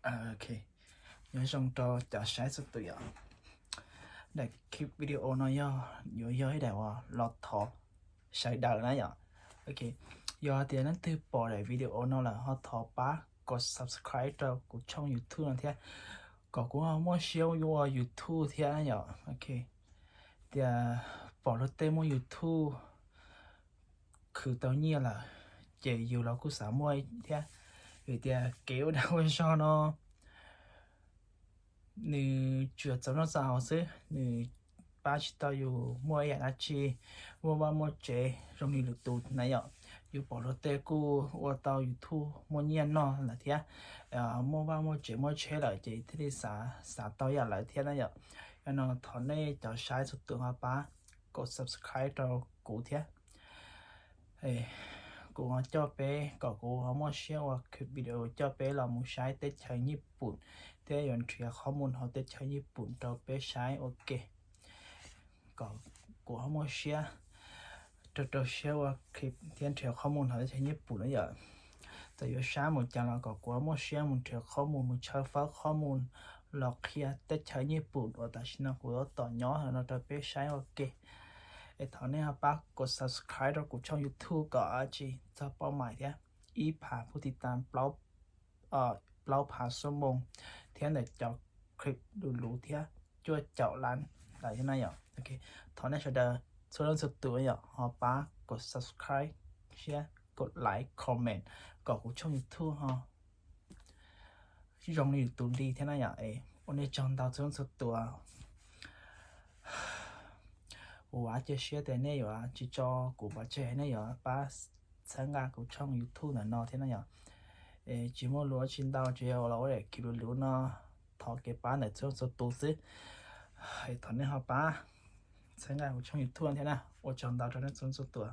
Ok, nyob zoo rau cov saib txhua tus yom. Daim video no yog yuav yog ib daim uas los thov sawv daws na yom. Ok, yog tias leej twg pom daim video no lawm ho thov pab kom subscribe rau kuv tshooj YouTube no thiab, kom kuv ho muaj siab ua YouTube thiab na yom. Ok, tias pom luag tej muaj YouTube khwv tau nyiaj lawm, ces yus los kuj xav muaj thiab, vim tias kev ua dag ua zog no nws tsuas txaus noj txaus haus xwb, nws pab tsis tau yus muaj ib yam dab tsi, muaj vaj muaj tsev zoo li lwm tus na yom. Yus pom luag tej kuj ua tau YouTube muaj nyiaj noj lawm thiab, muaj vaj muaj tsev muaj tsheb lawm ces thiaj li xav xav tau yam lawv thiab na yom. Yog no thov nej cov saib txhua tus ho pab kom subscribe rau kuv thiab. Kuv ho coj peb, kom kuv ho muaj siab ua video coj peb los mus saib teb chaws Nyij Pooj thiab yuav nrhiav qhov mus hauv teb chaws Nyij Pooj rau peb saib ua ke. Kom kuv ho muaj siab, rau rau siab ua clip thiab nrhiav qhov mus hauv teb chaws Nyij Pooj na yom. Txawm yuav saib mus cas los kom kuv ho muaj siab mus nrhiav qhov mus, mus tshawb fawb qhov mus los qhia teb chaws Nyij Pooj uas tam sim no kuv tab tom nyob no rau peb saib ua ke. Es thov nej ho pab kom subscribe rau kuv tshooj YouTube kom tsis txog paub mais thiab, ib phav pub tiv tas plaub phav xuab moos thiab ntawm cov clip luv luv thiab cuaj caum lab lawm thiab na yom. Thov nej sawv daws txhua leej txhua tus yom ho pab kom subscribe thiab kom like comment kom kuv tshooj YouTube ho zoo li tus li thiab na yom. Ua nej tsaug ntau txhua leej txhua tus. Kuv vam cia siab tias nej yuav tsis tso kuv pov tseg, nej yuav pab txhawb nqa kuv tshooj YouTube ntawm no thiab na yom. Tsis muaj lus tsis ntau, tsuas yog los ua daim clip luv luv no thov kev pab ntawm txhua leej txhua tus xwb. Thov nej ho pab txhawb nqa kuv tshooj YouTube thiab na. Ua tsaug ntau rau nej txhua leej txhua tus.